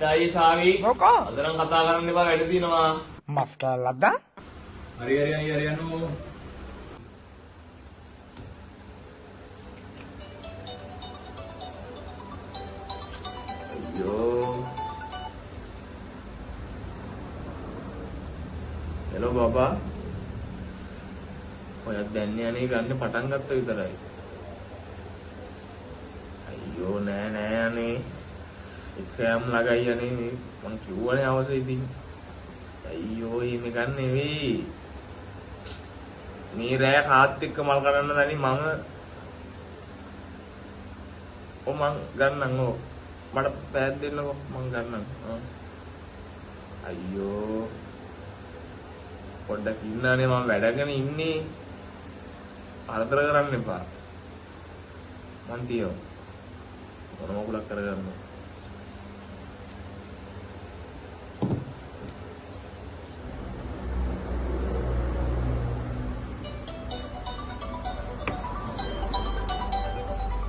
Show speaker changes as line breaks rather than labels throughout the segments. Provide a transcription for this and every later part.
ඒත් සාරි.
මොකෝ?
අද නම් කතා කරන්න එපා වැඩ තියෙනවා.
මස් කෑල්ලක් දා?
හරි හරි හරි හරි යනෝ. අයියෝ. හෙලෝ බබා. ඔයත් දැන් යන්නේ ගන්න පටන් ගත්ත විතරයි. අයියෝ නෑ නෑ අනේ. එක්සෑම් ළඟයි අනේ මේ මං කිව්වනේ අවස ඉතින්. අයියෝ එහෙම ගන්න නෙවෙයි. මේ රෑ කාත් එක්ක මල් කඩන්න දන්නේ මම. ඔව් මං ගන්නම් ඔව්. මට පැයක් දෙන්නකෝ මං ගන්නම්. අයියෝ පොඩ්ඩක් ඉන්නනේ මම වැඩගෙන ඉන්නේ. කරදර කරන්න එපා. මං තියෝ. මොන මොකුලක් කරගන්න.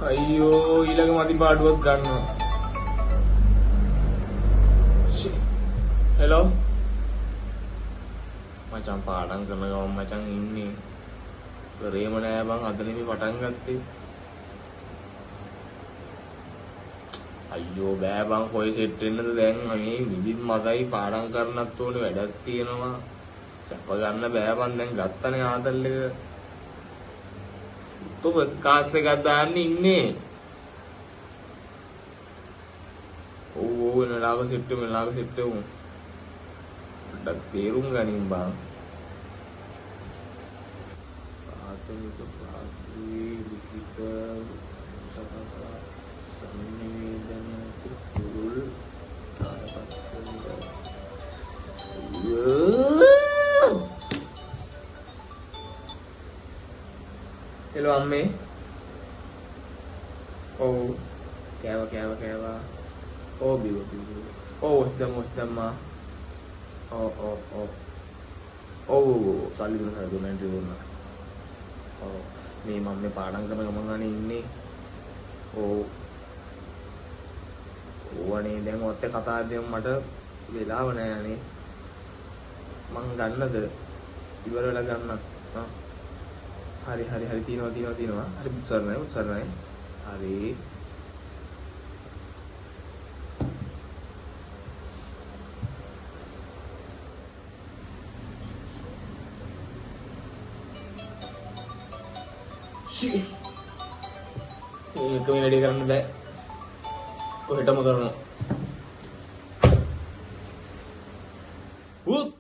අයියෝ ඊළඟ මදි පාඩුවක් ගන්නවා. හෙලෝ මචං පාඩම් කරන ගමන් මචං ඉන්නේ. කරේම නෑ බං අද නෙමෙයි පටන් ගත්තේ. අයියෝ බෑ බං කොයි සෙට් වෙන්නද දැන් මේ විදිත් මතයි පාඩම් කරන්නත් ඕනේ වැඩක් තියෙනවා. සැප ගන්න බෑ බං දැන් ගත්තනේ ආතල් එක. તો ෆස්ට් ක්ලාස් එකක් දාන්න ඉන්නේ. ඔව් ඔව් වෙන වෙලාවක සෙට් වෙමු වෙලාවක සෙට් වෙමු. පොඩ්ඩක් තේරුම් ගනින් බං. ප්‍රාථමික ප්‍රාථමික ලිඛිත සංනිවේදනයට පුළුල් තාරපත්‍ර. හෙලෝ අම්මේ. ඔව් කෑවා කෑවා කෑවා. ඔව් බිව්වා බිව්වා. ඔව් ඔස් දැම්මා ඔස් දැම්මා. ඔව් ඔව් ඔව්. ඔව් ඔව් ඔව් සල්ලි දුන්නා සල්ලි දුන්නා එන්ට්‍රි දුන්නා. ඔව් මේ මම මේ පාඩම් කරන ගමන් අනේ ඉන්නේ. ඔව් ඔව් අනේ දැන් ඔයත් එක්ක කතා දෙමු මට වෙලාව නෑ අනේ. මං ගන්නද? ඉවර වෙලා ගන්නම්. ආ හරි හරි හරි තියෙනවා තියෙනවා තියෙනවා. හරි බුසරණයි බුසරණයි. හරි. ෂී. මේක මේ වැඩේ කරන්න බෑ. කොහෙටම කරනවා. උත්